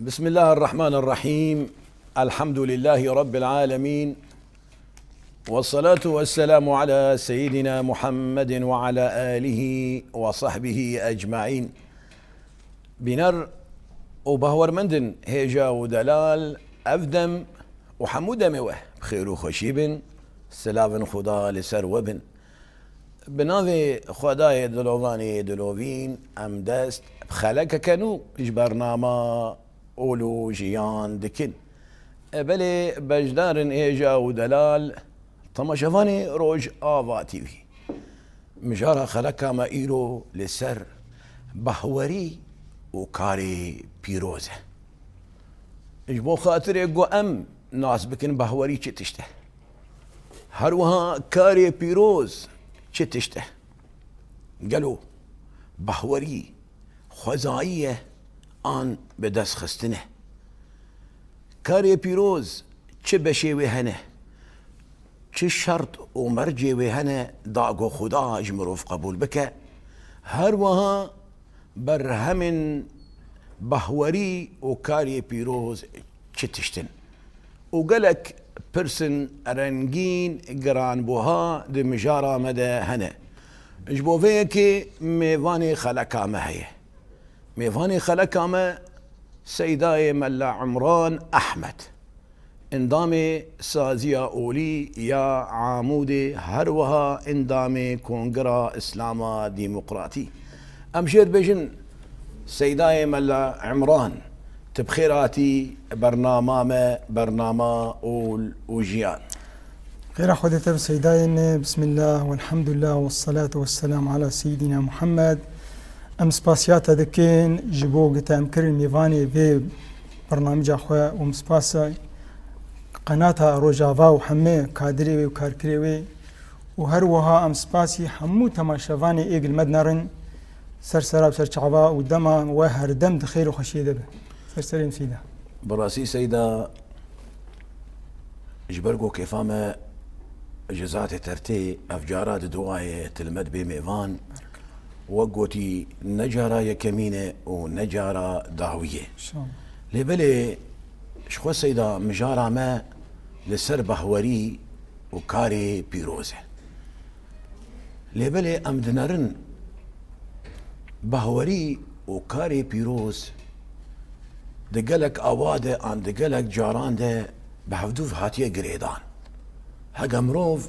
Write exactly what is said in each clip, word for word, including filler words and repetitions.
بسم الله الرحمن الرحيم. الحمد لله رب العالمين. والصلاة والسلام على سيدنا محمد وعلى آله وصحبه أجمعين. Bîner û bahwermendin hêja û delal, ev dem û hemû demê we bi xêr û xweşî bin, silavên Xuda li ser we bin. Bi navê Xwedayê dilovanê dilovîn, em dest bi xelekeke nû ji bernama Ol û Jiyan dikin. E belê beşdarên hêja û delal, temaşevanê Rojava T V. Mijara xeleka me îro li ser bahwerî û karê pîroz e. Ji bo xatirê ku em nas bikin bahwerî çi tişt e. Her wiha karê pîroz çi tişt e. Gelo bahwerî xwezayî ye an bi dest xistin e? Karê pîroz çi beşê wê hene? Çi şert û mercê wê hene da ku Xuda ji mirov qebûl bike? Her wiha berhemên bahwerî û karê pîroz çi tişt in? Û gelek pirsên rengîn, giranbuha di mijara me de hene. Ji bo vê yekê mêvanê xeleka me heye. Mêvanê xeleka me Seydayê Mela Imran Ehmed, endamê Saziya Olî ya Amûdê, her wiha endamê Kongira Îslama Demokratî. Em jê dibêjin, Seydayê Mela Imran, tu bi xêr hatî bernama me, bernama Ol û Jiyan. Xêra Xwedê te bi Seydayê ne, Bismillah, welhamdulillah, wessalatu wesselamu ala Seyyidina Muhammed. Em spasiya te dikin ji bo ku te em kirin mêvanê vê bernamîca xwe û em spasa qenata Rojava û hemê kadirê wê û karkirê wê û her wiha em spasî hemû temaşevanê ê gil me dinerin ser sera û ser çava û dema we herdem di xêr û xweşiyê de be. Ser serê em Seyda. Bi rastî Seyda, ji ber ku kêfa me ji zatê te re tê, ev cara di duayê te li me dibê mêvan, wek gotî ne cara yekemîn e û ne cara dawî ye. İnşallah. Lê belê ji xwe Seyda mijara me li ser bahwerî û karê pîroz e. Lê belê em dinerin bahwerî û karê pîroz di gelek awa de an di gelek caran de bi hevdûv hatiye girêdan. Heke mirov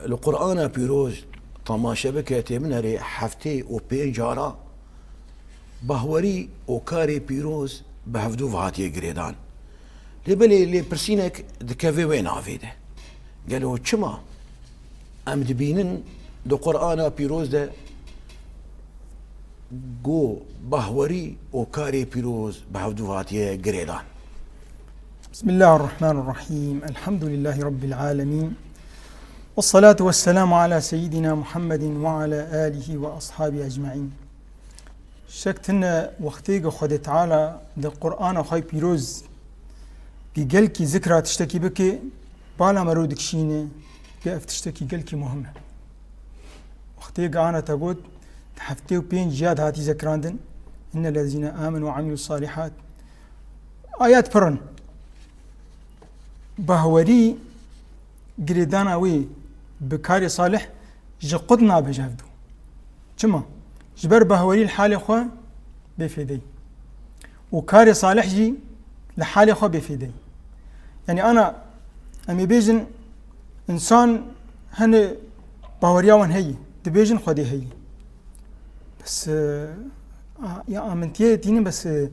li Qur'ana pîroz temaşe bike, tê binerê heftê û pênc cara bahwerî û karê pîroz bi hevdûv hatiye girêdan. Lê belê lêpirsînek dikeve wê navê de. Gelo çima em dibînin di Qur'ana pîroz de ku bahwerî û karê pîroz bi hevdûv hatiye girêdan? بسم الله الرحمن الرحيم. الحمد لله رب العالمين. والصلاة والسلام على سيدنا محمد وعلى آله وأصحابه أجمعين. Şek tine wextê ku Xwedê Teala di Qur'ana xwe pîroz ki gelkî zikra tiştekî bike, bala mero dikişîne, ke ev tiştekî gelkî muhim e. Wextê ku ana te got, heftê û pênc ciya dihatî zekirandin, innellezîne amenu ve amilus salihat. Ayet pir in. Bahwerî girêdana wê bi karê salih ji qut nabe ji hevdû. Çima? Ji ber bahwerî li halê xwe bêfêdeyî. Û karê salih jî li halê xwe bêfêdeyî. Yanî ana em ê bêjin însan hene bahweriya wan heyî, dibêjin Xwedê heyî. Bes, e, a, ya amintiyê tînin bes, e,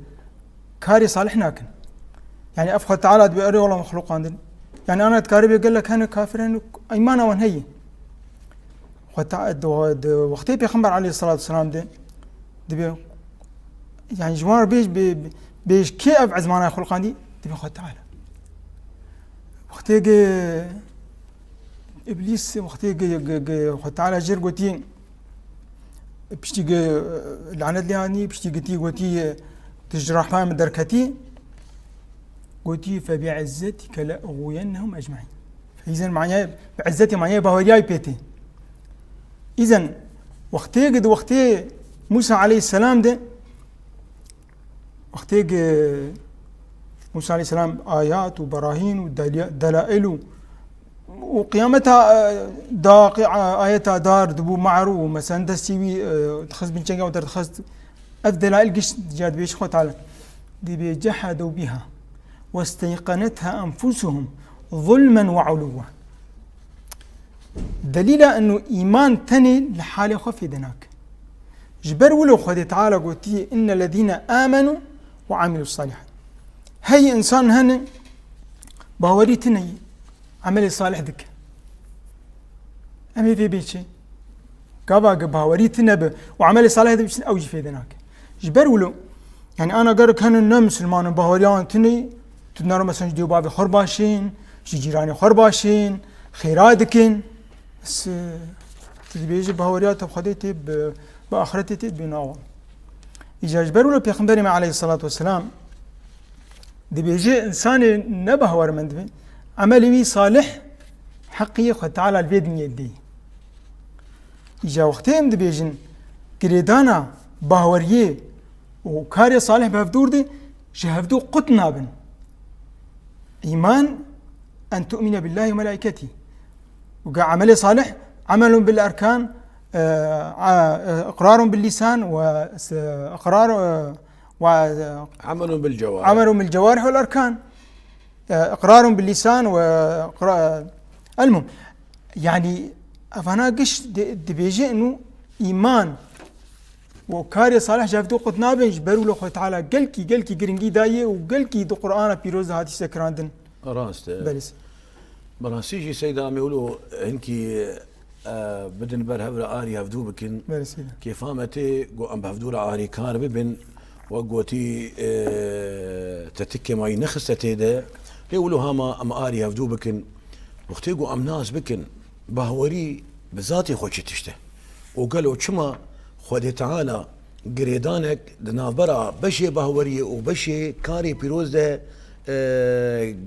karê salih nakin. Yanî ev Xwedê Teala dibê erê wela mexluqandin. Yanî ana dikarê bê gelek hene kafir hene îmana wan heyî. Xwedê Te-, di, di wextê Pêxember aleyhissalatu vesselam de dibê, yanî ji wan re bêj, bê, bêj kê ev ezmana xulqandî? Dibê Xwedê Teala. Wextê ge Îblîs, wextê ge, ge, ge Xwedê Teala jê re gotî, piştî ge, lanet lê anî, piştî ge tî gotî, tu ji rehma min derketî, gotî, "Fe bi izzetike le uğwiyennehum ecmaîn." Îzen manayê, bi izzetê manayê baweriyayê pê tê. Îzen wextê ge di wextê Musa aleyhisselam de, Wextê ki Musa aleyhisselam ayat û berahîn û delî-, delail û, û qiyameta, e, daqî, e, ayeta dar dibû ma'r û meselen destî wî, e, dixist bin çenga û derdixist. Ev delail gişt dica dibêje Xwe Teala. Dibê cehedû biha westeyqenetha enfusuhum zulmen ve uluwa. Delîla eno îman tenê li halê xwe fêde nake. Ji ber wilo Xwedê Teala gotiye, "Innellezîne âmenû ve amilus salîhat." Hey însan hene, bawerî tune ye, emelê salih dike. Em ê vê bê çi? Gava ge bawerî tune be û emelê salih de biçin, ew jî fêde nake. Ji ber wilo, yani ana gerek hene ne misilman in, baweriya wan tune ye, tu dinare mesela ji dê û bavê xwe re baş in, ji cîranê xwe re baş in, xêra dikin. Bes, e, tu dibêjî baweriya te bi Xwedê tê, bi, bi axretê tê, bi nawa. Îca ji ber wilo Pêxemberê me aleyhisselatu vesselam dibêje, însanê ne bawermend be, emelê wî salih heqî Xwe Teala li vê dinyê didê. Îca wextê em dibêjin girêdana baweriyê û karê salih bi hevdû re de ji hevdû qut nabin. Îman, en tu'mine billahi ve melaiketî. Û ga emelê salih, emelun bil erkan, e, a, e, iqrarun bil lisan ve se-, iqrar, e, ve, e, Emelun bil cewarih. Emelun bil cewarih vel erkan. E, iqrarun bil lisan ve iqra-, elmuhim. Yani, evana giş di-, dibêje inu îman û karê salih ji hevdû qut nabin, ji ber wilo Xwe Teala gelkî, gelkî giringî daye û gelkî di Qur'ana Pîroz de hatî sekirandin. Rast e. Belê. Bi rastî jî Seyda em ê wilo hinkî, e, bidin ber hev re arî hevdû bikin. Belê Seyda. Kêfa me tê ku em bi hevdû re arîkar bibin. Wek gotî, e, te tikê mayî nexiste tê de. Lê wilo hema em arî hevdû bikin. Wextê ku em nas bikin, bahwerî bi zatê xwe çi tişt e. Û gelo çima Xwedê Teala girêdanek di navbera beşê bahweriyê û beşê karê pîroz de, e,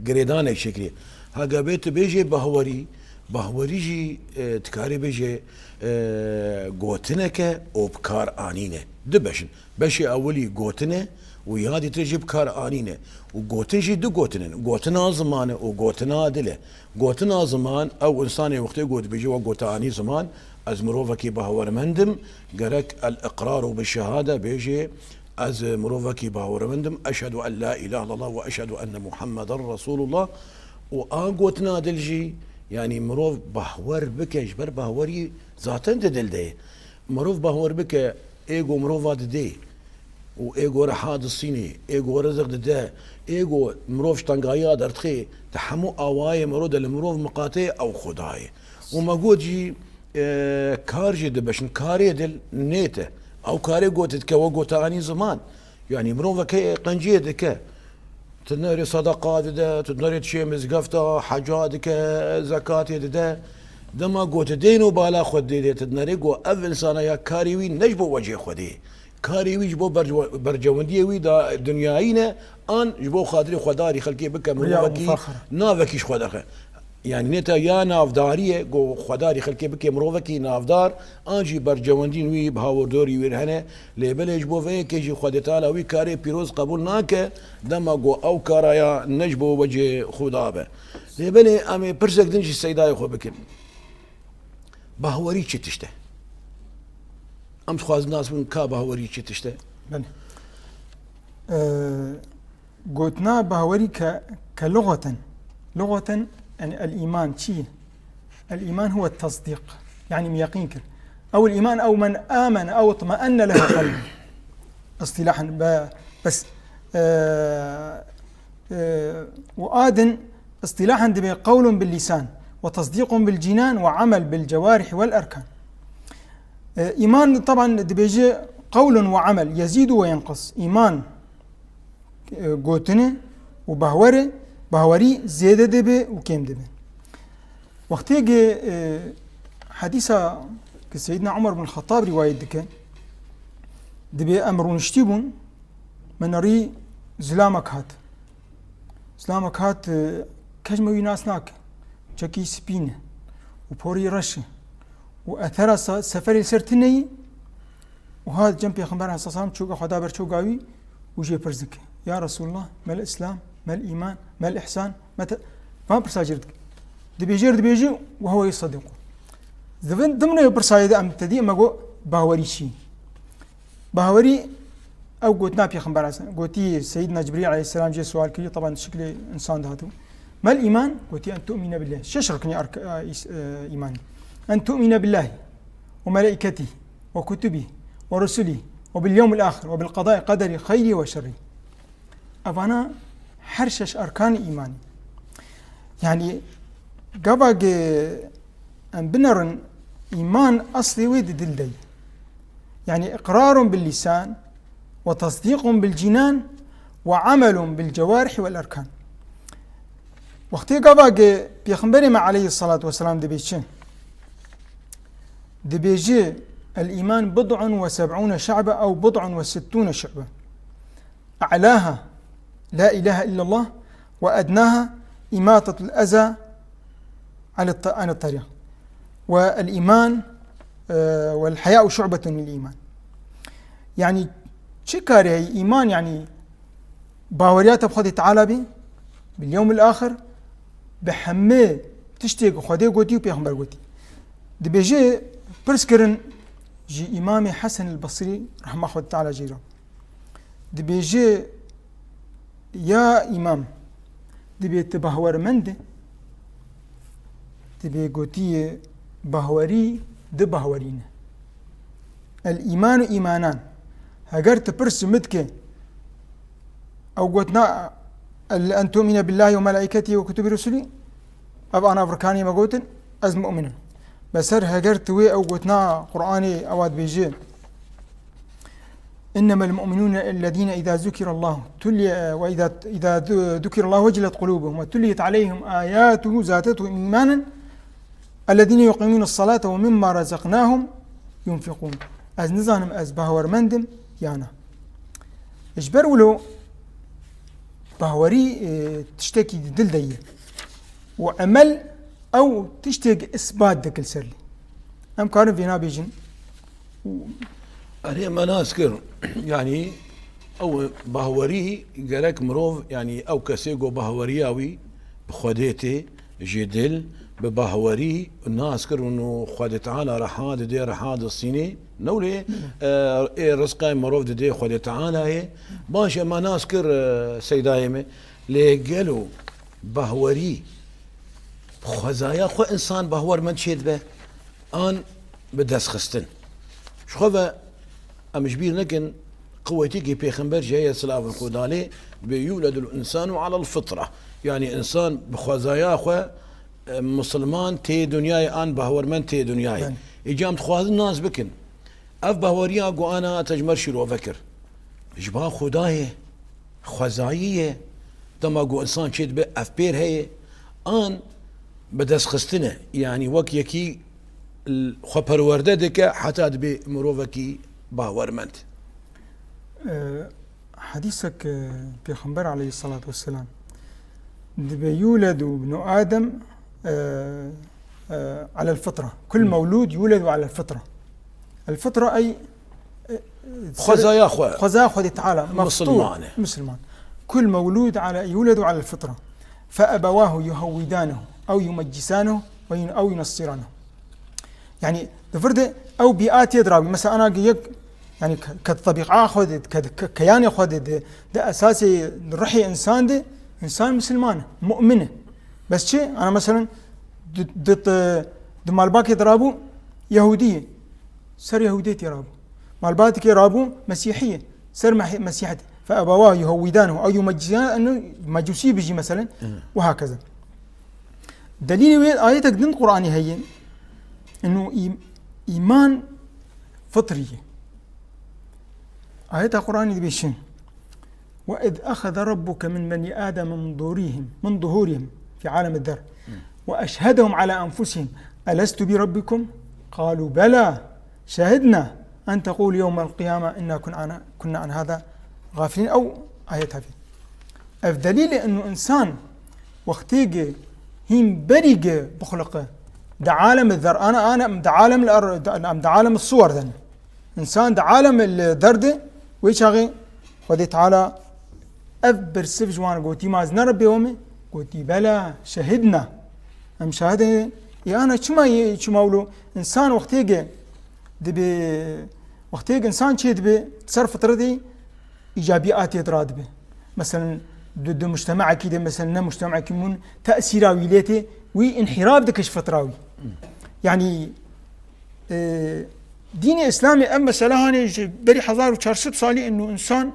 girêdanek çêkiriye. Hege bê tu bêjê bahwerî, bahwerî jî, e, dikarê bêjê, e, gotineke û bi kar anîne. Du beş in. Beşê ewilî gotin e û ya dîtir jî bi kar anîne. Û gotin jî du gotin in. Gotina ziman e û gotina dil e. Gotina ziman, ew însanê wextê ku dibêje we gote anî ziman, ez mirovekî bawermend im, gerek el-iqraru bi şehade bêje, ez mirovekî bawermend im, eşhedû en la îlahe illallah ve eşhedû enne Muhammeden Resûlullah. Û a gotina dil jî, yanî mirov bahwer bike, ji ber bahwerî zaten di dil de ye. Mirov bahwer bike, ê ku mirova didê û ê ku reha distînê, ê ku riziq dide, ê ku mirov ji tengahiya derdixê, di hemû awayê mirov de li mirov miqate ew Xuda ye. Û me got jî, e, kar jî dibe, çin karê dil nê te. Ew karê ku tu dike, we gote anî ziman. Yanî mirovek heye qenciyê dike. Tu nerê sedeqa dide, tu nerê diçê mizgefta, heca dike, zekatê dide. Dema ku tu dê û bala xwe didê, tu nerê ku ev insana ya karê wî ne ji bo wecihê Xwedê. Karê wî ji bo berce-, bercewendiyê wî da dinyayî ne, an ji bo xatirê xwedarî xelkê bike, riya û mirovekî fexr, navekî ji xwe derxe. Yanî nê te ya navdarî ye, ku xwedarî xelkê bike mirovekî navdar, an jî bercewendîn wî bi hawirdorî wî re hene. Lê belê ji bo vê yekê jî Xwedê Teala wî karê pîroz qebûl nake, dema ku ew kara ya ne ji bo wecê Xuda be. Lê belê em ê pirsek din jî Seydayê xwe bikin. Bahwerî çi tişt e? Em dixwazin nas bin ka bahwerî çi tişt e? Belê. Ee, Gotina bawerî ke, ke luxeten, luxeten, yani el-îman çi ye? El-îman huwe tesdîq. Yani min yeqîn kir. Ew el-îman ew men amene ew itmeenne lehu qelbu. Îstilahen be, bes, e, e, û a din îstilahen dibe qewlun bil lisan ve tesdîqun bil cinan ve amel bil cewarih vel erkan. E, îman taban dibêje qewlun ve amel, yezîdu ve yenqus. Îman e, gotinê û bahwerê, bahwerî zêde dibe û kêm dibe. Wextê ki, e, hedîsa ki Seyyidina Umar bin Xettab rîwayet dike, dibê em rûniştî bûn, me nerî zilamek hat. Zilamek hat, e, kes me wî nas nake. Çekî spî ne û porî reş e û ethera se-, seferê ser tune yî û hat cem Pêxember aleyhisselam, çûka xwe da ber çûka wî û jê pirs dike, "Ya Resulullah, mel Îslam, mel îman, mel îhsan, mete-" Van pirsa jê dike. Dibêje, dibêje, "Ve huve yusseddiqu." Di vin dimrê pirsa yê de em tedî me got, "Bawerî çi?" Bawerî, ew gotina Pêxember aleyhisselam. Gotî Seyyidina Cibrîl aleyhisselam jê sual kiriye, taban şiklê însan de hatibû. "Mel îman?" Gotî, "En tu'mine billahi." Şeş ruknî ark-, e, îs-, e, îmanî. "En tu'mine billahi ve melaiketî ve kutubî ve rusulî ve bil yewmil axir ve bil qadai qaderi xeyrî ve şerrî." Evana her şeş arkanî îmanî. Yanî gava ge em binerin, îman eslê wê di dil de ye. Yanî iqrarun bil lisan ve tasdîqun bil cinan ve amelun bil cewarih vel erkan. Wextê gava ge Pêxemberê me aleyhissalatu vesselam dibê çi? Dibêje, "El îman bid'un ve seb'ûne şu'be ew bid'un ve sittûne şu'be. A'lâha la ilahe illallah ve ednâha imâtetul ezâ anit-, anit tarîq. Ve el îman, e, vel heya'u şu'betun minel îman." Yanî çi karê heye îman, yanî baweriya te bi Xwedê Teala bî, bil yewmil axir, bi hemî tiştê ku Xwedê gotî û Pêxember gotî. Dibêje, pirs kirin ji Îmamê Hesen el Basrî, rehma Xwedê Teala jê re. Dibêje, "Ya Îmam, dibê tu bahwermend î?" Dibê gotiye, "Bahwerî di bahwerî ne. El îmanu îmanan." Heger tu pirs ji min dike, ew gotina, "El en tu'mine billahi ve melaiketî ve kutubî rusulî." Ev ana virkanî me gotin, "Ez mu'min im." Bes her heger tu wê ew gotina Qur'anê ewa dibêje, "Innemel mu'minûne ellezîne izâ zukirallahu tulliye ve izâ, izâ du-, zukirallahu vecilet kulûbuhum ve tulliyet aleyhim âyâtuhu zâdethum îmânen ellezîne yuqîmûnes salâte ve mimmâ razaknâhum yunfikûn." Ez nizanim ez bawermend im ya na. Ji ber wilo bawerî, e, tiştekî di dil de ye. Û emel ew tiştê isbat dike li ser lê. Em karin vêna bêjin. Erê, me nas kir. Yanî ew bahwerî gerek mirov, yanî ew kesê ku bahweriya wî bi Xwedê tê, ji dil, bi bahwerî nas kir û Xwedê Teala reha didê, reha distînê. Newlê, e, ê rizqê mirov didê Xwedê Teala ye. Baş e, me nas kir, e, seydayê me. Lê gelo bahwerî bi xwezaya xwe însan bahwermend çêdibe an bi destxistin? Ji xwe ve em ji bîr nekin, qewetîkê Pêxember jî heye, silavên Xwedê lê, dibê "Yuledul însanu alel fitra." Yanî însan bi xwezaya xwe, e, misilman tê dinyayê an bahwermend tê dinyayê. Belê. Îca em dixwazin nas bikin. Ev baweriya ku ana te ji me re şîrove kir, ji ba Xwedayê, xwezayî ye, dema ku însan çêdibe ev pêr heye, an bi destxistin e, yanî wek yekî l-, xwe perwerde dike heta dibe mirovekî bawermend. E, Hedîsek, e, Pêxember aleyhissalatu vesselam dibe, "Yuledu ibnu Adem, e, e, alel fitra. Kul mewlud yuledu alel fitra." El fitra ey, e, xwezaya xwe. Xwezaya Xwedê Teala. Misilman e. Misilman. "Kul mewlud ale, yuledu alel fitra. Fe ebewahu yuhewwidanehu, ew yumeccisanehu, ve yun-, ew yunassiranehu." Yanî di vir de ew bîa tê dirabî. Mesela ana yek, yanî ke, ke tebîqa xwe de, ke, ke, keyanê xwe de, de, de esasê ruhê însan de, însan misilman e, mu'min e. Bes çi? Ana mesela di, di, di, di malbakê dirabû Yehûdî ye, ser Yehûdiyetê rabû. Malbatekê rabû Mesîhî ye, ser Meh-, Mesîhiyetê. Fe ebewahu yuhewwidânehu ew yumeccisânehu, mecûsî bijî mesela. Hı. Û hakeza. Delîlê wê ayetek din Qur'anê heye. Ino î-, îman fitrî ye. Ayeta Qur'anê dibêjin, "Ve iz eheze rabbuke min benî Ademe min duhurihim, min duhurihim fi alemi der. Ve eşhedehum ala enfusihim. Elestu bi rabbikum? Qalu bela. Şehidna en tequlu yewmel qiyame inna kun-, ana-, kunna an hada gafilin." Ew ayet havî. Ev delîlê inu însan wextê ge hîn berî ge bixuliqe, di alem der, ana, ana, em di alem el er-, em di alem suwar den. Însan di alem el der de, wê çaxê Xwedê Teala ev bersiv ji wan gotî, ma ez ne Rebbê we me? Gotî, bela, şehidna. Em şahid in. Ê ana çima yê, çima wilo? Însan wextê ge dibe, wextê ge însan çê dibe, ser fitretê îcabiyatê di radibe. Meselen, di, di mujtemekî de, meselen, ne mujtemekî min, tesîra wî lê tê, wî înhîraf dike ji fitra wî. Yanî, e, dînê Îslamê ev mesele hanê ji berî hezar û çar sed salî inu însan,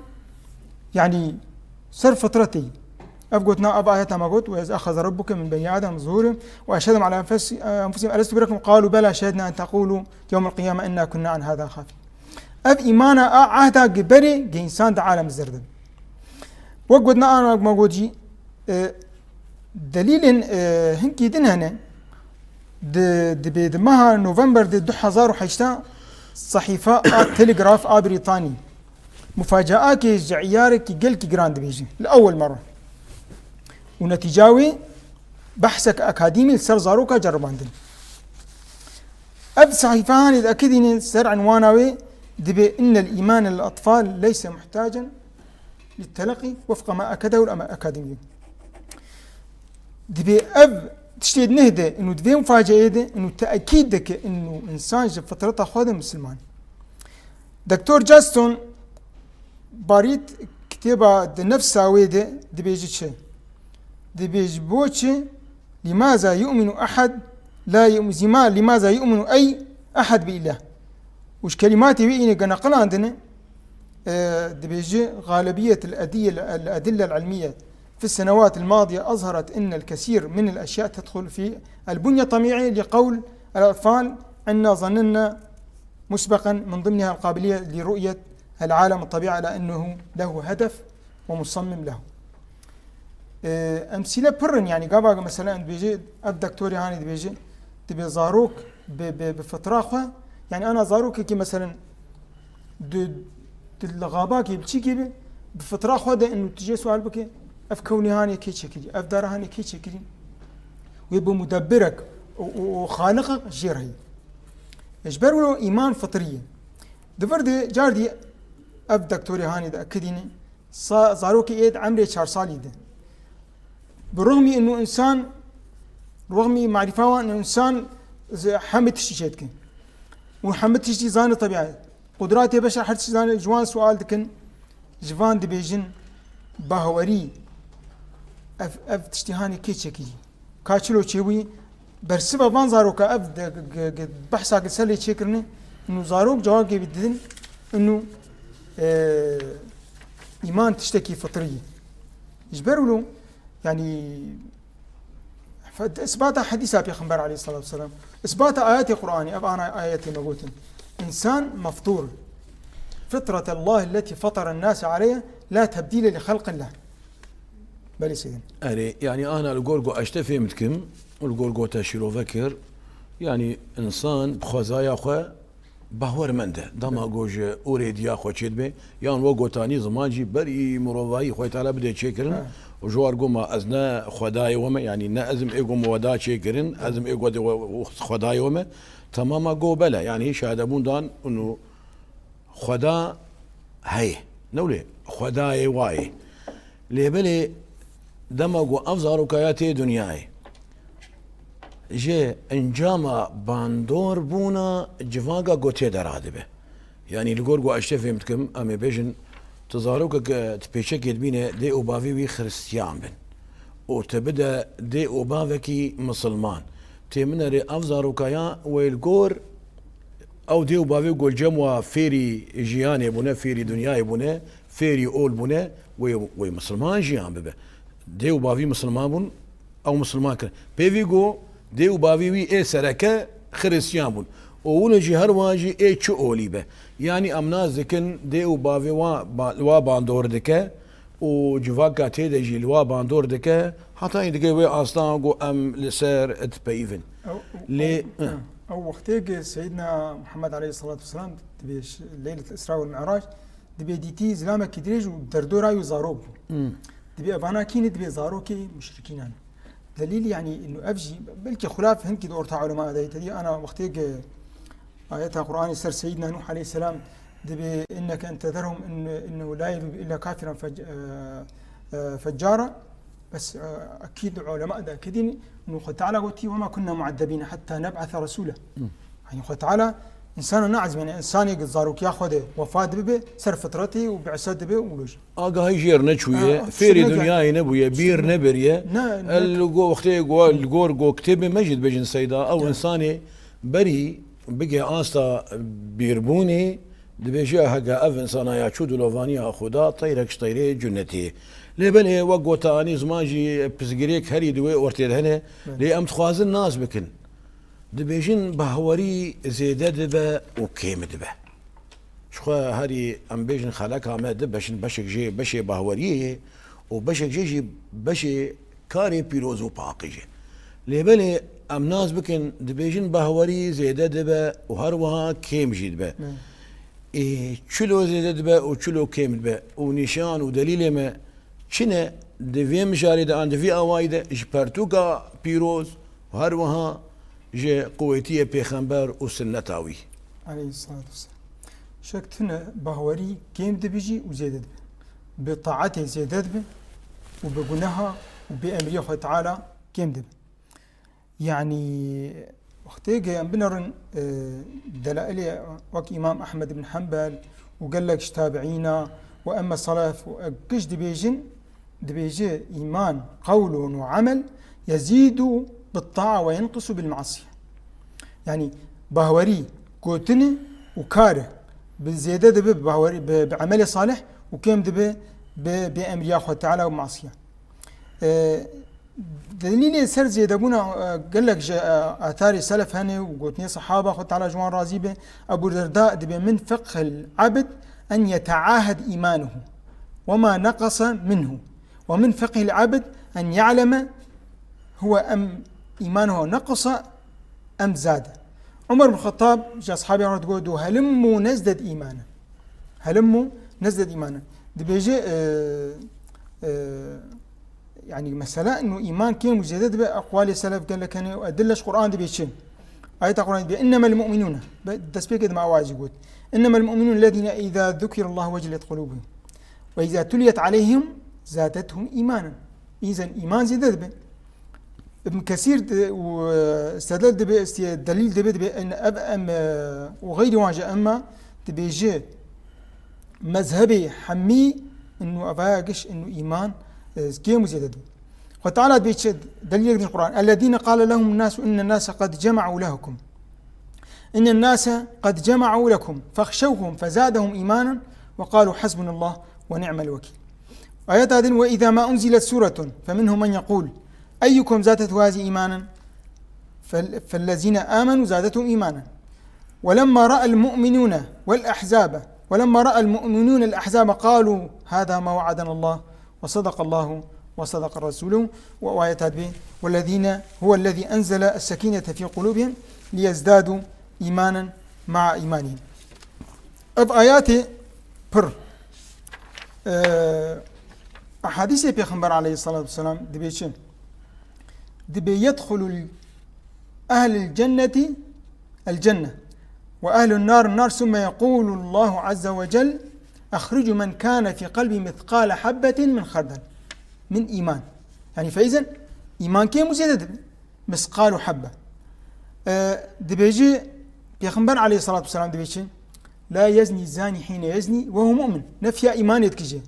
yanî, ser fitretê. Ev gotina, ev ayeta me got, "Ve ez axaze rabbuke min beni Adem zuhurim ve eşhedem ala enfes-, enfusihim elestu bi rabbikum qalu bela şehidna en tekulu yevmel qiyame inna kunna an hada xafilin." Ev îmana a ehda gi berê gi însan di alem zir de. Wek gotina ana me got jî, e, delîlên, e, hinkî din hene. Di, dibê di meha November de du hezar û heşta sehîfa a Telegraf a Brîtanî mufacaakê ji eyarekî gelkî giran dibêje. Li ewel merre. Û netîca wê behsek akadîmî li ser zaroka ceribandin. Ev sehîfe hanê diekidîne ser enwana wê dibê innel îmane lil atfal leyse muhtacen li teleqî wefqa ma ekedehu l akadîmî. Dibê ev tiştê di neh de, inu di vê mufaceeyê de, inu tekîd dike, inu însan ji fitreta xwe de misilman. Doktor Justin Barît kitêba di nefsa wê de dibêje çi? Dibêje bo çi? Lîmaza yu'minu ehad la yu'm-, zîma-, lîmaza yu'minu ey ehad bi îlah. Û ji kelîmatê wî înê ke neqilandine, e, dibêje, "Galibiyet el-ediye-, el-edille el-ilmiye fi senewat el-madiye azharet innel kesîr min el-eşya tedxul fi el-bunye tabi'i li qewl el-atfal inna zannenna musbeqen min dimniha el-qabiliye li ru'yet el-alem el-tabi'i ala ennehu lehu hedef ve musammim lehu." E, emsîle pir in, yanî gava mesela em dibêje, ev doktorê hanê dibêje, dibê zarok bi, bi, bi fitra xwe, yanî ana zarokekî mesela di, di li xabakê biçîkê be, bi fitra xwe de inu tu jê sual bike, ev kewnê hanê kê çêkirî, ev dara hanê kê çêkirî, wê bi mudebbirek û, û, û xaliqek jê re heye. Ji ber wilo îman fitrî ye. Di vir de cardî ev doktorê hanê diekidîne, sa-, zarokê ê di emrê çar salî de. Bi rixmî inu însan, rixmî marîfa wan inu însan zi-, hemî tiştî çêdike. Û hemî tiştî zane tebîet. Qudratê beşer her tiştî zane, ji wan sual dikin, ji van dibêjin, bahwerî, ev, ev tiştî hanê kê çekî? Ka çilo çêbûyî, bersiva van zaroka ev de, ge-, ge-, behsa ki ser lê çêkirine, inu zarok cewabkê bi didin, inu, e, îman tiştekî fitrî ye. Ji ber wilo, yanî, fe-, isbata hedîsa Pêxember aleyhissalatu vesselam, isbata ayetê Qur'anê, ev ana ayetê me gotin, însan meftur. Fitretallahi lletî feteren nase aleyha, la tebdîle li xelqillah. Belê seyîdin. Erê, yanî ana li gor go eşte fêm dikim, û li gor go te şîrove kir, yanî însan bi xwezaya xwe bawer mende. Dema go ji orê diya xwe çêdibe, yan we gotanî ziman jî berî mirovahî Xwedê Teala bide çêkirin, Ha. û ji war go ma ez ne Xwedayê we me, yanî ne ez im ê go me we da çêkirin, ez im ê go de we, xwedayê we me, temama go bele, yanî şahidebûn dan û Xweda heye. Ne wile Xwedayê wayê. Lê belê dema ku ev zarokaya tê dinyayê, ji encama bandor bûna civaka ku tê de radibe. Yanî li gor ku ez tiştê fêm dikim, em ê bêjin, tu zarokek, tu pêçekê dibîne, dê û bavê wî xiristiyan bin. Û tu bide dê û bavekî misilman. Tê min erê ev zarokaya wê li gor Ew dê û bavê ku li cem wa fêrî jiyanê bûne, fêrî dinyayê bûne, fêrî ol bûne, wê, wê misilman jiyan bibe. Dê û bavî misilman bûn, ew misilman kirin. Pêvî ku dê û bavî wî ê sereke xiristiyan bûn. Û wilo jî her wan jî ê çi olî be. Yanî em nas dikin dê û bavê wa, ba-, wa bandor dike û civaka tê de jî li wa bandor dike, hetayî dike wê asta ku em li ser dipeyivin. Ew, Lê, ew, eh. ew wextê ku Seyyidina Muhammed aleyhissalatu vesselam dibê ş-, Leylet Isra wal Mi'rac, dibê dîtî zilamekî dirêj û derdora wî zarok bû. Hmm. Dibê evana kî ne? Dibê zarokê muşrikînan. Delîl, yanî, inu ev jî, belkî xilaf hinkî di orta ulema de, tedî ana wextê ku ayeta Qur'anê ser Seyyidina Nuh aleyhisselam Dibê inneke entezerhum in-, innehu la yelidu illa kafiran fec-, e, e, feccara. Bes, e, ekîd ulema da kedîn, û Xwe Teala gotî, "Wema kunna muazzebîne hatta neb'ase resûla." Hı. Yani Xwe Teala insana naezîb, yani insanê ki zarokiya xwe de wefat bibe, ser fitretê û bi'set dibe û loj. Agahî jêr neçûye, Ha, fêrê şirine gel-, dinyayê nebûye, bîr şirine-, nebiriye. Ne, ne. El li go-, wextê go-, li gor go kitêbê me jî dibêjin seyda, ew Ya. insanê berî bigê asta bîrbûnê, dibêje, hege ev insana ya çû dilovaniya Xuda, teyrek ji teyrê cunetê. Lê belê, wek gota anî ziman jî, pisgirêk herî di wê ortê de hene, Belê. lê em dixwazin nas bikin. Dibêjin bahwerî zêde dibe û kêm dibe. Ji xwe herî em bêjin xeleka me di beşin, beşek jê beşê bahweriyê ye û beşek jê jî beşê karê pîroz û paqij e. Lê belê em nas bikin, dibêjin bahwerî zêde dibe û her wiha kêm jî dibe. Ne. Ê, çilo zêde dibe û çilo kêm dibe û nîşan û delîlê me çi ne di vê mijarê de an di vî awayî de ji pertûka pîroz û her wiha ji quwetiyê pêxember û sinneta wî. Aleyhissalatu vesselam. Şek tune bahwerî kêm dibe jî û zêde dibe. Bi taetê zêde dibe û bi guneha û bi emriyê Xwe Teala kêm dibe. Yani, wextê ke em binerin, e, delailê wek Îmam Ehmed ibn Hanbel û gelek ji tabiîna û emme selef û ek giş dibêjin, dibêje, "Îman qewlun û emel yezîdu bit-taa ve yenqusu bil-masiyye." Yani, bahwerî, gotinê û kare bi zêde dibe bi bahwerî, bi, bi emelê salih û kêm dibe bi, bi emriya Xwe Teala û masiya. E, Delîlê ser zêdebûna, e, gelek ji, e, atharê selef hene û gotinê sehaba, Xwe Teala ji wan razî be. Ebû Derda dibê, "Min fiqhil abd en yeteahed îmanuhu ve ma neqasa minhu. Ve min fiqhil abd en ye'leme huve em îmanuhu neqasa em zade." Umer bin Xettab ji eshabê re digot, "Helimmu nezded îmanen." Helimmu nezded îmanen. Dibêje, e, e, yani mesela inu îman kêm û zêde dibe, eqwalê selef gelek hene û edille ji Qur'an dibê çi? Ayeta Qur'an dibê, "Innemel mu'minûne." Be-, destpêkê dima awa jî got. "Innemel mu'minûne lezîne îzâ zukirallahu vecilet qulûbuhum. Ve îzâ tuliyet aleyhim zâdethum îmanen." Îzen îman zêde dibe. Ibn Kesîr de, û, e, istedlal dibe, istiye delîl dibe, dibe en ev em, e, û xeyrî wan ji emma dibêje mezhebê hemî inu evaya giş inu îman, e, kêm û zêde dibe. Xwe Teala dibê çi delîlek din Qur'an. "Ellezîne qale lehumun nasu innen nase qed cema'u lehukum." "Innen nase qed cema'u lekum fexşewhum fezadehum îmanen ve qalu hasbunallah ve ni'mel vekîl." Ayeta din, "Ve îzâ ma unzilet sûretun feminhum men yekûl eyyukum zâdethu hâzî îmanen." Fel-, "Fellezîne âmenû zâdethum îmanen. Ve lemma ra'el mu'minûne vel ahzâbe, ve lemma ra'el mu'minûne el ahzâbe qâlû hâzâ ma wa'adanallah ve sadaqallahu ve sadaqa rasûluhu." Ve ayeta dibê, "Vellezîne, huvellezî enzele es-sekînete fî qulûbihim liyezdâdû îmanen ma'a îmanihim." Ev ayatê pir, e, ehadîsê Pêxember aleyhissalatu vesselam dibê çi? Dibê, "Yedxulu ehlul cenneti el cenne ve ehlun nar nar, sümme yekulu Allahu azze ve cel, ehricu men kâne fî kalbi mithqale habbetin min xardel min îman." Yani feyzen îman kêm û zêde dibe. Misqalu habbe. E, dibêjî, Pêxember aleyhissalatu vesselam dibê çi? "La yezni zani hine yezni ve huve mu'min." Nefya îmanê dikije.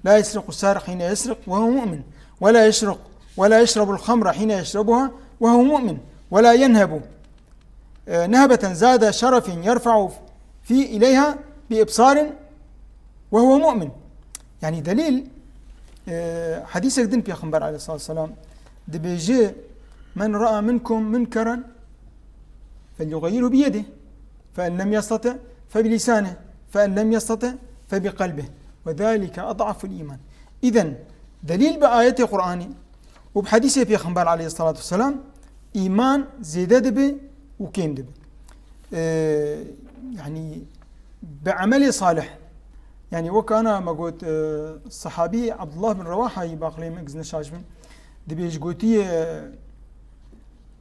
"La yesriqu sariq hine yesriq ve huve mu'min. Ve la yeşruk, ve la yeşrebul xamra hine yeşrebuha ve huve mu'min. Ve la yenhebu, e, nehbeten zade şerefin yerfa'u fî ileyha bi ibsarin ve huve mu'min." Yani delîl, e, hadîsek din Pêxember aleyhissalatu vesselam dibêje, "Men ra'a minkum munkeren felyughayyirhu biyedih, fe en lem yestati fe bilisani, fe en lem yestati fe bi kalbih, ve zalike ad'aful iman." Îden delîl bi ayetê Qur'anî û bi hadîsê Pêxember aleyhissalatu vesselam îman zêde dibe û kêm dibe. E, yani bi emelê salih, yani wek ana me got, e, sahabî Abdullah bin Rewahayî baqlê min gizne şaş bin, dibêj gotiye,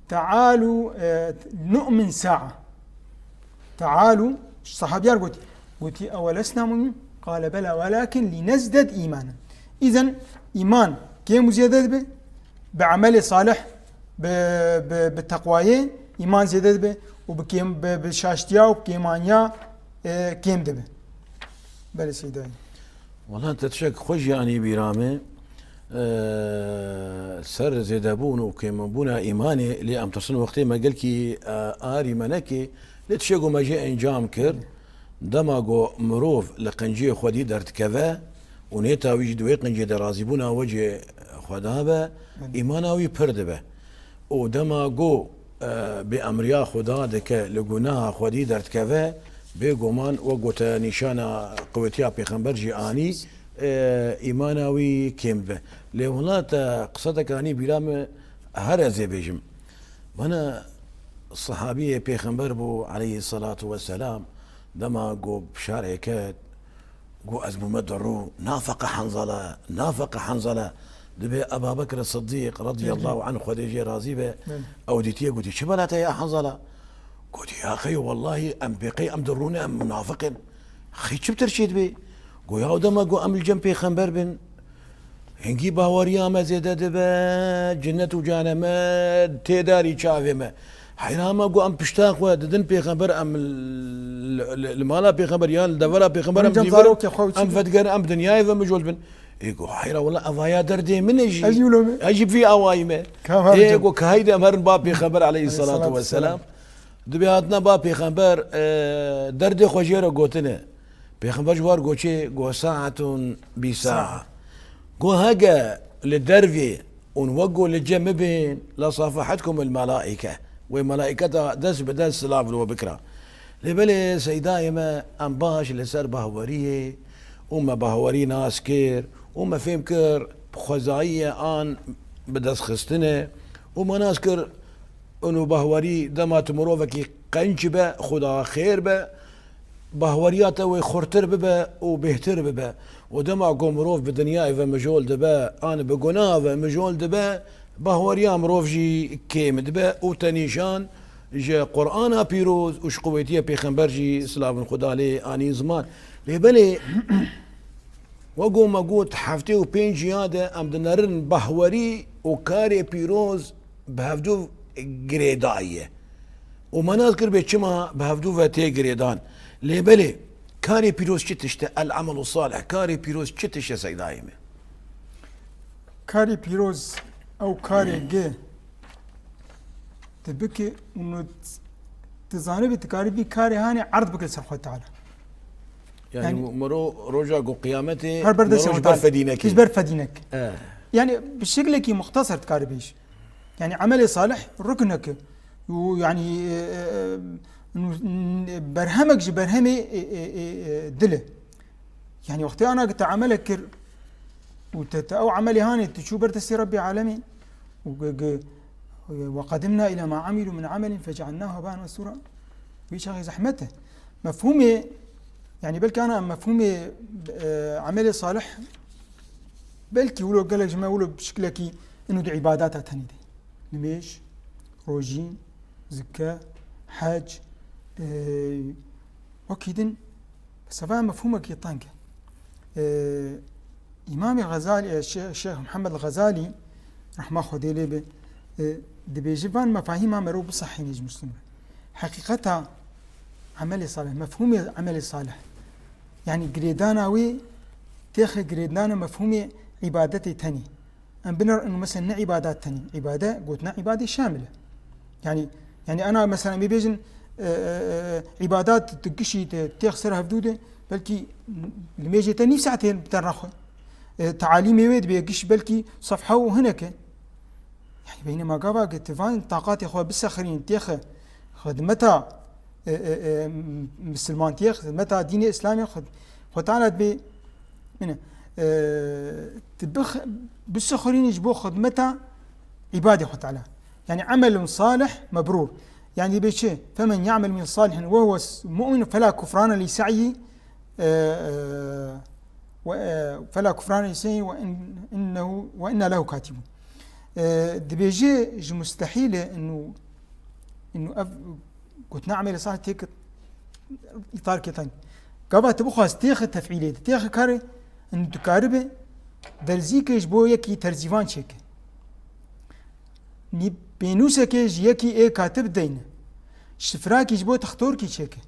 "Tealu, e, nu'min sa'a." Tealu, sahabiyar gotî, Gotî, "Ewe lesna mu'minin?" Qale, "Bela, welakin linezded îmanen." Îzen îman kêm û zêde dibe, bi emelê salih, bi, bi, bi teqwayê îman zêde dibe û bi kêm, bi, bi şaştiya û bi kêmaniya, e, kêm dibe. Belê Seydayê. Wela te tişek xwe jî anî bîra min. Eee, ser zêdebûn û kêmbûna îmanê, lê em tirsin wextê me gelkî, eee, arî me nekê, lê tiştê ku me jê encam kir, dema ku mirov li qenciyê xwedî derdikeve û nêta wî jî di wê qenciyê de razîbûna wecê xwe dabe, Belê. îmana wî pir dibe. Û dema ku, e, bêemriya Xuda dike, li gunaha xwedî derdikeve, bêguman wek gote nîşana qewetiya pêxember jî anî, e, îmana wî kêm dibe. Lê wela te qisek anî bîra min, her ez ê bêjim. Bana, sehabiyê pêxember bû aleyhisselatu vesselam, dema ku bişarê ket, Got, "Ez bûme derû, nafeqe Hanzala, nafeqe Hanzala." Dibê Ebabekir Siddîq radiyallahu anh, Xwedê jê razî be, Belê. ew dîtiye, gotî, "Çi bela te ya Hanzala?" Gotî, "Ya xeyo, wellahî em pêqey em derû ne, em munafiq in." "Xey çi bi tirşê dibê?" Got, "Ya dema got em li cem pêxember bin, hingî baweriya me zêde dibe, cinnet û canemet tê darî çavê me." Heyra me got, "Em pişta xwe didin pêxember, em li, li, li mala pêxember yan li devera pêxember em cem dîvin, zarokê xwe û çi em din? Vedigerin, em dinyayê ve mijol bin." Ê got, "Heyra, wela evaya derdê min e jî. Ez jî wilo me." Ez jî bi vî awayî me. Ka her Ê cem. Got, "Ka heyde em herin ba pêxember aleyhisselatu Aleyhisselatu vesselam." vesselam. Dibê hatine ba pêxember, e, derdê xwe jê re gotine. Pêxember ji war goçê, go saetun bi saa. Go hege li dervê ûn wek go li cem bibên, la safahetkum el melaike. Wê melaiketa dest bi dest silav li we bikira. Lê belê seydayê me, em baş li ser bahweriyê û me bahwerî nas kir û me fêm kir bi xwezayî ye an bi destxistine û me nas kir û bahwerî dema tu mirovekî qenc be, xuda xêr be, bahweriya te wê xurtir bibe û bêhtir bibe. Û dema ku mirov bi dinyayê ve mijol dibe, an bi gunaha ve mijol dibe, bahweriya mirov jî kêm dibe û te nîşan ji Qur'ana pîroz û ji qûwetiya pêxember jî, silavên Xuda lê, anî ziman. Lê belê, wek ku me got, heftê û pênc ya de em dinerin bahwerî û karê pîroz bi hevdû girêdayî ye. Û me nas kir bê çima bi hevdû ve tê girêdan. Lê belê, karê pîroz çi tişt e? El amelu salih. Karê pîroz çi tişt e seydayê me? Karê pîroz, ew karê gi tu bikî û tu zanibî, tu karî vî karê hanê erd bikî ser Xwedê Teala. Yani, Yani, miro roja ku qiyametê her ber destê miro ji Xwedê ber Teala. Fedî neke. Ji ber fedî neke. Eh. Yani, bi şeklekî muxtasar dikarî bêjî. Yani, emelê salih ruknek e. Û yani, e, e, e, nu-, n-, berhemek ji berhemê, e, e, e, e, dil e. Yani, wextê ana ki te emelek kir û te, te ew emelê hanê tu çû ber destê Rebbê alemîn û ge-, ge-, "Ve qedimna ila ma amilu min amelin fecealnahu hebaen mensura." Wî çaxê zehmet e. Mefhûmê, yani belkî ana mefhûmê, e, emelê salih belkî wilo gelek ji me wilo bi şiklekî inu di îbadata tenê de. Nimêj, rojîn, zike, hec, e, wekî din, bi sefa mefhûmekî teng e. E, Îmamê Xezalî, e, Şê-, Şêx Mihemed Xezalî, rehma Xwedê lê be, e, dibêje van mefahîma mero bisehîne ji Muslim re. Heqîqeta emelê salih, mefhûmê emelê salih. Yani girêdana wê têxe girêdana mefhûmê îbadetê tenê. Em binerin û mesela ne îbadet tenê. Îbade, gotina îbadê şamil e. Yani, yani ana mesela em ê bêjin, e, e, e, îbadet tu gişî te têx ser hevdû de, belkî limêjê te nîv saetê bi te naxwe. E, tealîmê wê dibê giş belkî sefhe û hinek e. Yani beynema gava ki tu van taqatê xwe bisexirîn têxe xidmeta, e, e, e, misilmantiyê, xidmeta dînê Îslamê, xid-, Xwe Teala dibê, mine, e, tu bix-, bisexirînî ji bo xidmeta îbadê Xwe Teala. Yani emelun salih mebrûr. Yani dibê çi? "Femen ya'mel min salihin ve huve s-, mu'min fela kufrane li sa'yi, e, e, ve, e, fela kufrane li sa'yi ve in-, innehu, ve inna lehu katibun." E, dibêje ji mustehîl e inu, inu ev gotina emelê salih têk îtarkê teng. Gava tu bixwaz têxi tefîlê, tu têxi karê, in dikaribe derzîkê ji bo yekî terzîvan çêke. Nî pênûsekê ji yekî ê katib deyne. Şifrakî ji bo textorkî çêke.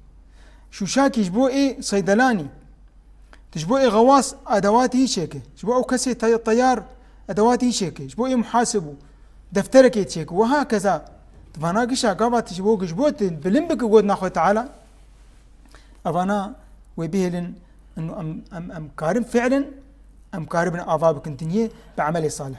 Şûşakî ji bo ê seydelanî. Tu ji bo ê xewas edewatî çêke. Ji bo ew kesê te-, teyar edewatî çêke. Ji bo ê muhasib û defterekê çêke. Wiha keza tu vana gişa gava tu ji bo giş bo tu bilind bike gotina Xwe Teala. Evana wê bihêlin, inu em, em, em karin fiilen, em karibin ava bikin dinyê bi emelê salih.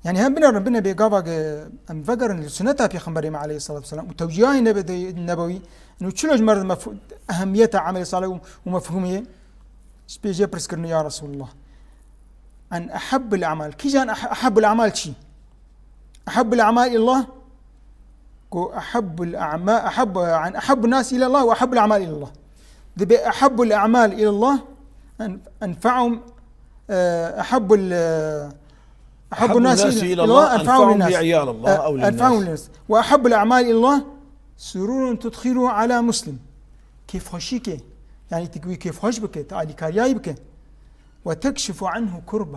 Yani hem binerin bine bê gava ge em vegerin li sunneta Pêxemberê me aleyhissalatu vesselam û tewcîhayê nebe-, de-, nebewî, inu çilo ji mer mef-, ehemmiyeta emelê salih û, û mefhûmê, ji pê jê pirs kirin, ya Resulullah. En ehabbul a'mal. Kîjan eh-, ehabbul a'mal çi? Ehabbul a'mal ilallah. Ku ehabbul a'ma-, ehab-, an ehabbun nas ilallah ve ehabbul a'mal ilallah. Dibe ehabbul a'mal ilallah en-, enfa'uhum, eh, ehabbul, eh, ehabbun nas ilallah enfa'uhum linnas. Ehabbul nas ilallah, eh, enfa'uhum linnas. Ve ehabbul a'mal ilallah sururun tudkhiluhu ala muslim. Kêfxweşîkê. Yani tu wî kêfxweş bike, tu alîkariyayî bike. Ve tekşifu anhu kurbe.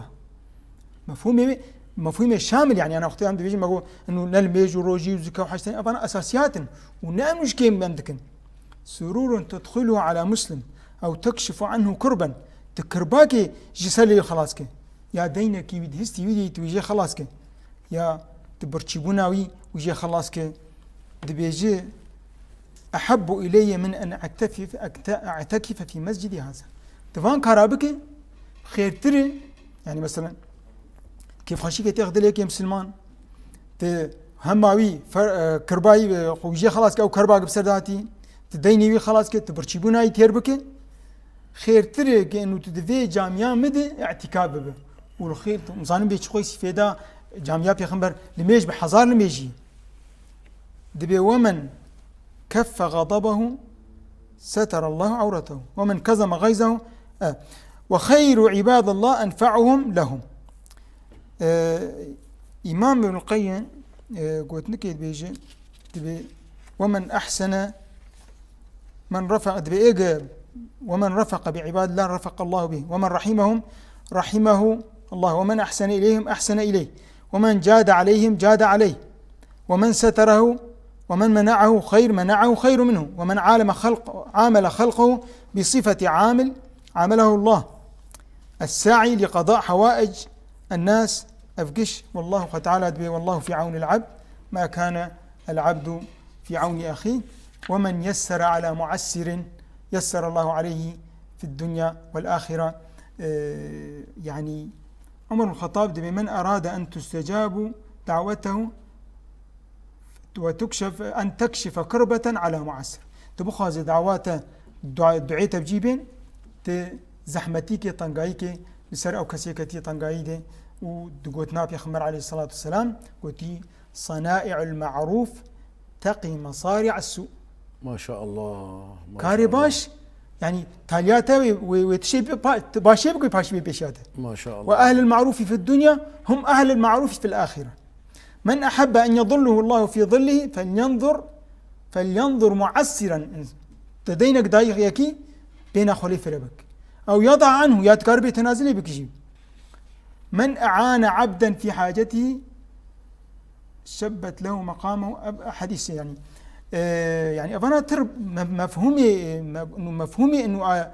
Mefhûmê wê, mefhûmê şamil, yani, yani, wextê em dibêjin, me got, inu ne li mêj û rojî û zika û heştên, evana esasiyat in û ne em ji kêm em dikin. Sururun tudkhiluhu ala muslim, ew tekşifu anhu kurben. Tu kirbakê ji ser lê xelas ke. Ya deynekî wî, di histî wî de tu wî jê xelas ke. Ya tu birçîbûna wî, wî jê xelas ke. Dibêje, "Ehabbu ileyye min en e'tefif-, ekte-, e'tekife fî mescidi haza." Tu van kara bike, xêrtir e. Yani mesela, kêfxweşîkê têx dilê yekê misilman, tu hema wî fer-, e, kirbayî, e, xwe wî jê xelas ke, ew kerbak bi ser de hatî, tu deynê wî xelas ke, tu birçîbûna wî têr bike, xêrtir e ke inu tu di vê camiya min de îtîkaf bibe. Û li xêr, tu zanin bê çi xwe sîfêda camiya Pêxember li mêj bi hezar li mêjî. Dibê, "Ve men keffe ğadabehu seterallahu avretehu. Ve men kezeme gayzehu, e, ve xeyru ibadallah enfa'uhum lehum." E, Îmam Ibnul Qeyyim, e, gotinikê dibêje, dibê, "Ve men ehsene, men refe-," dibê êge, "Ve men refeqe bi ibadillah refeqallahu bih. Ve men rahimehum rahimehu Allah. Ve men ehsene ileyhim ehsene ileyh. Ve men cade aleyhim cade aleyh." ومن ستره ومن منعه خير منعه خير منه، ومن عالم خلق، عامل خلقه بصفة عامل عامله الله الساعي لقضاء حوائج الناس. Ev giş, والله تعالى dibê، والله في عون العبد ما كان العبد في عون أخيه، ومن يسر على معسر يسر الله عليه في الدنيا والآخرة. Ee, yani, Umar bin Xettab dibê، "Men erade en tustecabu da'wetehu ve tukşef, en tekşife kurbeten ala muasir." Tu bixwazî dawa te, dua-, duê te bi cî bên, tu zehmetîkê, tengayîkê li ser ew kesê ketî tengayî de û di gotina Pêxember aleyhisselatu vesselam gotî، "Sanai'ul ma'ruf teqî masari'as su." Maşallah, maşallah. Karê baş, yani, taliya te wê, wê, wê tiştê pa-, başê bikî paşî bê pêşiya te. Maşallah. "Ve ehlul ma'rufi fid dunya hum ehlul ma'rufi fil ahire. Men ahabbe en yadhillahu Allahu fi dhillihi felyanzur, felyanzur muassiran." Te deynek dayî yekî, bêna xwelê fire bik. Ew yada anhu, ya dikar bê tenazilê bikijî. "Men e'ane abden fi hacetihi şebbet lehu meqamehu." Ev hedîs yani. Ee, yani evana tir me-, mefhumê, me-, nu mefhumê inu a,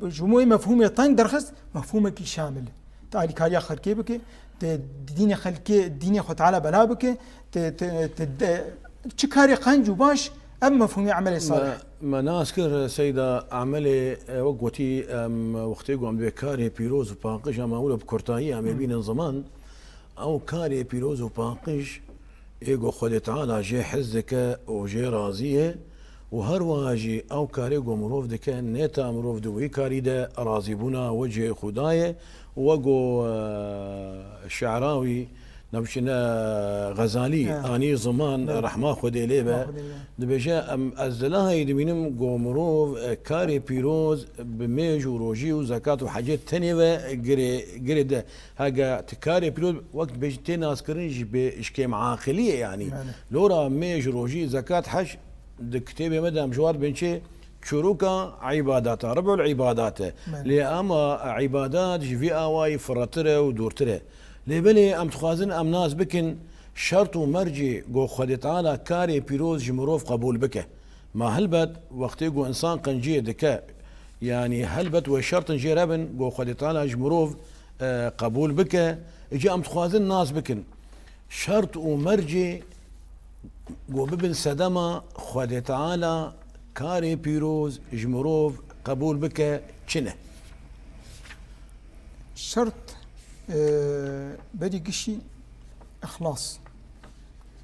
ji bo mefhumê teng derxist, mefhumekî şamil. Te alîkariya xelkê bike, te dînê xelkê, dînê Xwe Teala bela bike, te, te, te de, çi karê qenc û baş, ev mefhumê emelê salih. Me, me nas kir, Seyda, emelê, e, wek gotî, em, wextê ku em divê karê pîroz û paqij, em ewle bi kurtahî em ê bînin ziman. Ew karê pîroz û paqij ê ku Xwedê Teala jê hez dike û jê razî ye û her wiha jî ew karê ku mirov dike, nêta mirov di wî karî de razîbûna wecihê Xuda ye û wek ku, e, Şe'rawî, navçîne, Xezalî, ha, anî ziman, evet, rehma Xwedê lê be, rehma Xwedê lê be, dibêje, em, ez di lahayî dibînim ku mirov, e, karê pîroz bi mêj û rojî û zekat û hecê tenê ve girê, girê de. Hege ti karê pîroz wek dibêjin tê naskirin ji bê, ji kêmaqiliyê, yanî. Yani. Lora mêj, rojî, zekat, hec di kitêbê me de em ji wan dibên çê, çûroka îbadata, rib'ul îbadat e. Belê. Lê ama îbadat ji vî awayî firretir e û dûrtir e. Lê belê em dixwazin em nas bikin, şert û mercê ku Xwedê Teala karê pîroz ji mirov qebûl bike. Ma helbet wextê ku insan qenciyê dike, yanî helbet wê şertin jê re bin ku Xwedê Teala ji mirov, e, qebûl bike. Îca em dixwazin nas bikin. Şert û mercê ku bibin sedema Xwedê Teala karê pîroz ji mirov qebûl bike çi ne? Şert, e, berî gişî îxlas.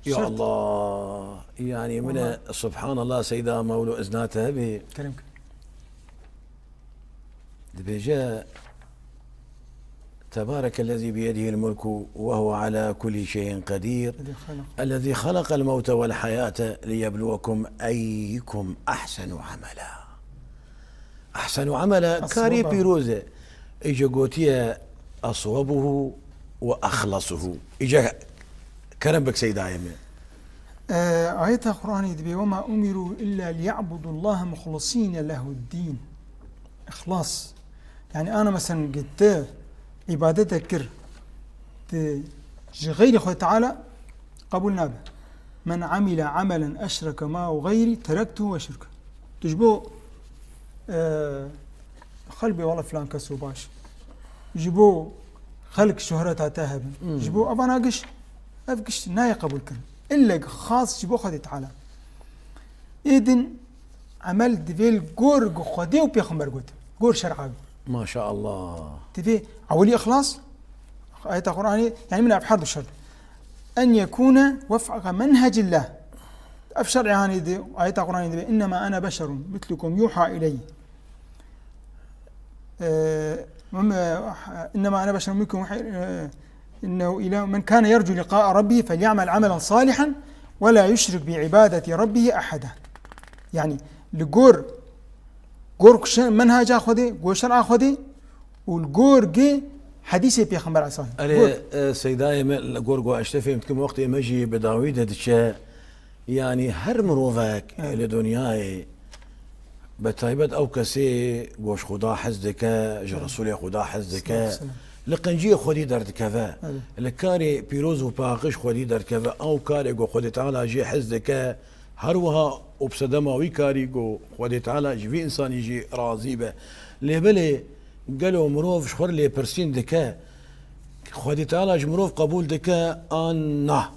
Ya Şert. Allah, yanî min e, Wala- Subhanallah, Seyda Mewlo, izna te hebî. Kerem ke. Dibêje, "Tebarekellezî biyedihil mulku ve huve ala kulli şeyin qedîr. Ellezî halakal mewte vel hayate liyebluwekum eyyukum ahsenu amela." Ahsenu amela, karê Aswaba. pîroz e. Îca gotiye, "Aswabuhu ve ahlasuhu." Îca kerem bik Seydayê min. Ee, ayeta Qur'anê dibê, "Ve ma umiru illa liya'budullaha muhlisîne lehuddîn." Îxlas. Yani ana, meselen, gitti, îbadete kir, di, ji xeyrî Xwedê Teala qebûl nabe. "Men amile amelen eşreke ma'u xeyrî terektuhu ve şirke." Tu ji bo, e, xelbê wala filan kes û baş. Ji bo xelk şohreta te hebin. Hmm. Ji bo evana giş, ev giş nayê qebûl kirin. Îlle xas ji bo Xwedê Teala. Ê din emel divê li gor Xwedê û Pêxember got. Gor şer'a. Maşallah. Divê ewilî îxlas. Ayeta Qur'anê, yani min ev her du şert. En yekûne wefqa menhecillah. Ev şer'ê hanê di, ayeta Qur'anê dibê, "Innema ene beşerun mitlukum yuha ileyy." Ee, mem-, ee, "Innema ene beşerun mitlukum yuha, ee, innehu ilâ-, men kâne yercu liqâ'a rabbihi felya'mel amelen salihan ve la yuşrik bi ibadeti rabbihi ahada." Yani, li gor, gor ku şe-, menhaca Xwedê, gor şer'a Xwedê û li gor gê hedîsê Pêxember Aleyhisselam. Erê, Gor. e, Seydayê me, li gor ku ez tê fêm dikim, wextê me jî bi dawî de diçe, yanî her mirovek Evet. li dinyayê, bi taybet ew kesê ku ji Xuda hez dike, ji Evet. Resûlê Xuda hez dike, Selam, selam. li qenciyê Xwedî derdikeve, Evet. li karê pîroz û paqij Xwedî derdikeve, ew karê ku Xwedê Teala jê hez dike, her wiha û bi sedema wî karî ku Xwedê Teala ji vî însanî jî razî be. Lê belê gelo mirov ji xwe re lêpirsîn dike, Xwedê Teala ji mirov qebûl dike an na?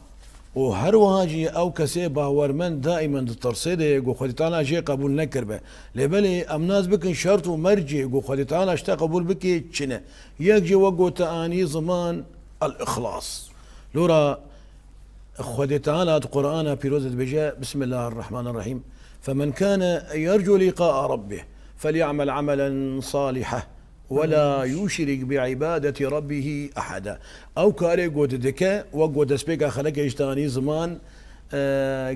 Û her wiha jî ew kesê bawermend daîmen di tirsê de ye ku Xwedê Teala jê qebûl nekiribe. Lê belê em nas bikin şert û mercê ku Xwedê Teala ji te qebûl bike çi ne? Yek jî wek ku te anî ziman, el-îxlas. Lora Xwedê Teala di Qur'ana Pîroz de dibêje, Bismillahirrahmanirrahîm. Femen kâne yercu liqa'a rabbih, felya'mel amelen salihen, ve la yuşrik bi ibadeti rabbihi ahada. Ew karê ku didike, wek ku destpêka xelekê ji te anî ziman, e,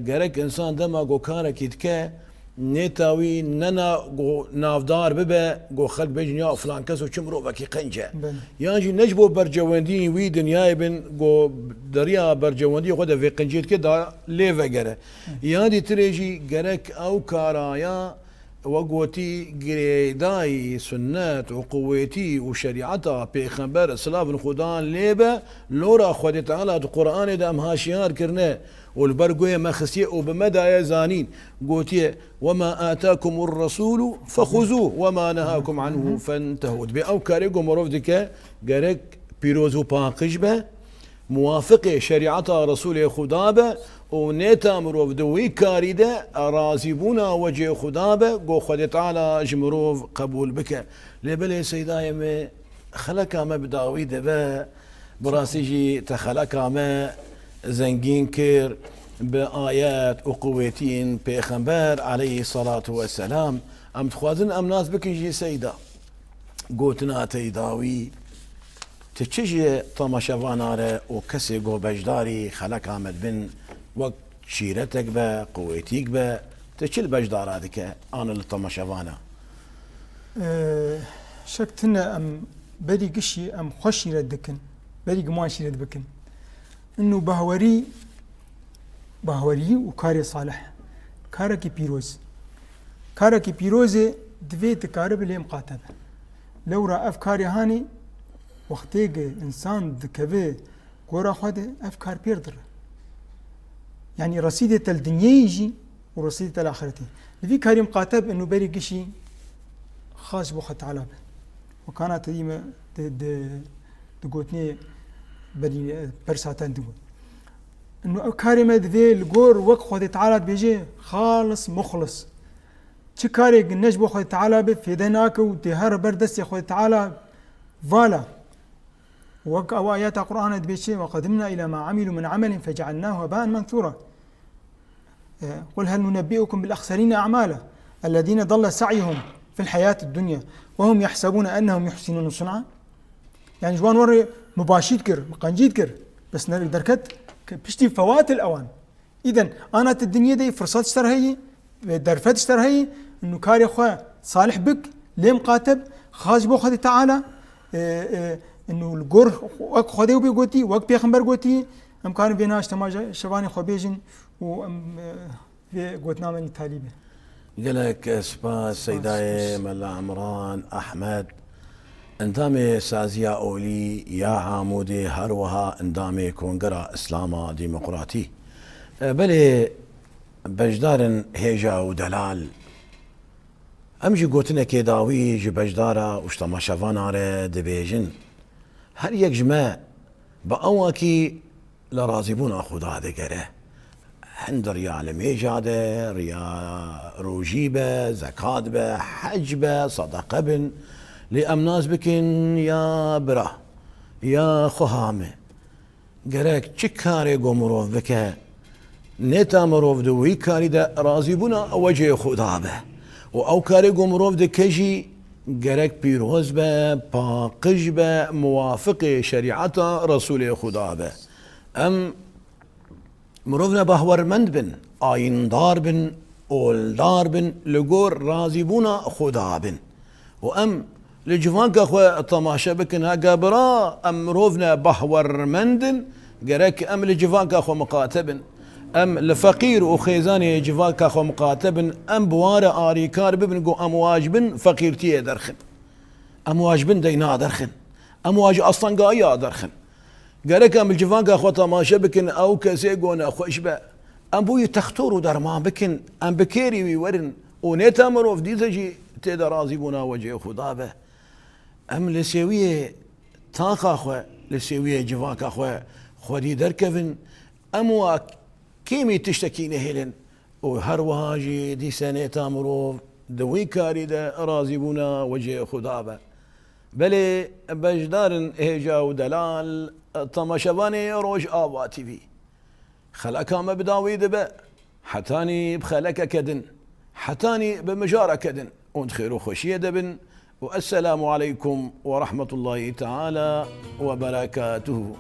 gerek însan dema ku karekî dike, nêta wî ne na ku navdar bibe, ku xelk bêjin, "Ya filan kes û çi mirovekî qenc e." Belê. Yan jî ne ji bo bercewendiyên wî dinyayê bin, ku deriya bercewendiyê xwe de vê qenciyê dike da lê vegere. Hı. Yan dîtirê jî gerek ew karaya we gotî girêdayî sunnet û quwêtî û şerîeta Pêxember, silavin Xudan lê be, lora Xwedê Teala di Qur'anê de em ha şiyar kirine û li ber guhê me xistiye û bi me daye zanîn, gotiye, "Wema atakumur resûlu fexuzûh, wema nehakum anhu fentehu." Dibê ew karê ku mirov dike, gerek pîroz û paqij be, muwafiqê şerîeta Resûlê Xuda be û nêta mirov di wî karî de razîbûna wecê Xuda be, ku Xwedê Teala ji mirov qebûl bike. Lê belê Seydayê me, xeleka me bi dawî de be, bi rastî jî te xeleka me zengîn kir bi ayet û quwêtiyên Pêxember aleyhî salatu weselam. Em dixwazin em nas bikin jî Seyda. Gotina te yî dawî, tu çi ji temaşevana re û kesê ku beşdarî xeleka me dibin, wek şîretek be, quwêtîk be, tu çi li beşdara dike, an li temaşevana? Ee, şek tune em berî gişî em xwe şîret dikin, berî giman şîret bikin. Inu bahwerî, bahwerî û karê salih, karekî pîroz. Karekî pîrozê divê dikaribe lê miqate be. Lewra ev karê hanê wextê ku însan dikeve gora xwe de ev kar pêr dire. Yanî resîdê te li dinyeyê jî û resîdê te li axretê. Li vî karî miqate be û berî gişî xas ji bo Xwe Teala be. Wekana te dî me di, di, di gotinê berî, e, persa te digot. Û ev karê me divê li gor wek Xwedê Teala dibêje xalis muxlis. Çi karê ne ji bo Xwedê Teala be fêde nake û tê her ber destê Xwedê Teala vala. Wek ew ayeta Qur'anê dibê çi? "Ve qedimna ila ma amilu min amelin fecealnahu hebaen menthura." E, "Qul hel nunebbiukum bil ahserine a'mala, ellezine dalle sa'yuhum fil hayatid dunya, ve hum yahsebune ennehum yuhsinune sun'a." Yani ji wan werê mibaşî dikir, miqencî dikir. Bes ne derket ke piştî fewatil ewan. Îden, ana tu dinyê de yî, firsat ji te re heyî, ve derfet ji te re heyî, û karê xwe salih bik, lê miqate be, xas ji bo Xwedê Teala, e, e, û li gor wek Xwedê bê gotî, wek Pêxember gotî, em karin vê niha ji tema şevanê xwe bêjin û em, e, vê gotina me nî talî be. Gelek spas, Seydayê Mela Emran Ehmed. Endamê Saziya Olî ya Amûdê, her wiha endamê Kongera Îslama Demokratî. E, belê beşdar in hêja û delal. Em jî gotinekê dawî ji beşdara û ji temaşevana re dibêjin. Her yek ji me bi awakî li razîbûna Xuda digere. Hin di riya limêja de, riya rojî be, zekat be, hec be, sedeqe bin. Lê em nas bikin ya bira, ya xweha me. Gerek çi karê ku mirov bike, nêta mirov di wî karî de razîbûna wecihê Xuda be. Û ew karê ku mirov dike jî gerek pîroz be, paqij be, muwafiqê şerîeta Resûlê Xuda be. Em mirov ne bahwermend bin, ayîndar bin, oldar bin, li gor razîbûna Xuda bin. Û em li civaka xwe temaşe bikin, heke bira em mirov ne bahwermend in, gerek em li civaka xwe miqate bin. Em li feqîr û xêzanê civaka xwe miqate bin, em bi wan re arîkar bibin ku em wa ji bin feqîrtiyê derxin. Em wa ji bin deyna derxin. Em wa ji astengayiya derxin. Gerek em li civaka xwe temaşe bikin, ew kesê ku nexweş be, em bo wî textor û derman bikin, em bi kêrî wî werin û nêta mirov dîse jî tê de razîbûna wecihê Xuda be. Em li sêwiyê taxa xwe, li sêwiyê civaka xwe xwedî derkevin, em wa kêmî tiştekî nehêlin. Û her wiha jî dîse nêta mirov di wî karî de razîbûna wecihê Xuda be. Belê beşdar in hêja û delal, temaşevanê Rojava T V. Xeleka me bi dawî dibe, hetanî bi xelekeke din, hetanî bi mijareke din. Hûn di xêr û xweşiyê de bin û esselamu aleykum we rahmetullahî teala we berekatuhu.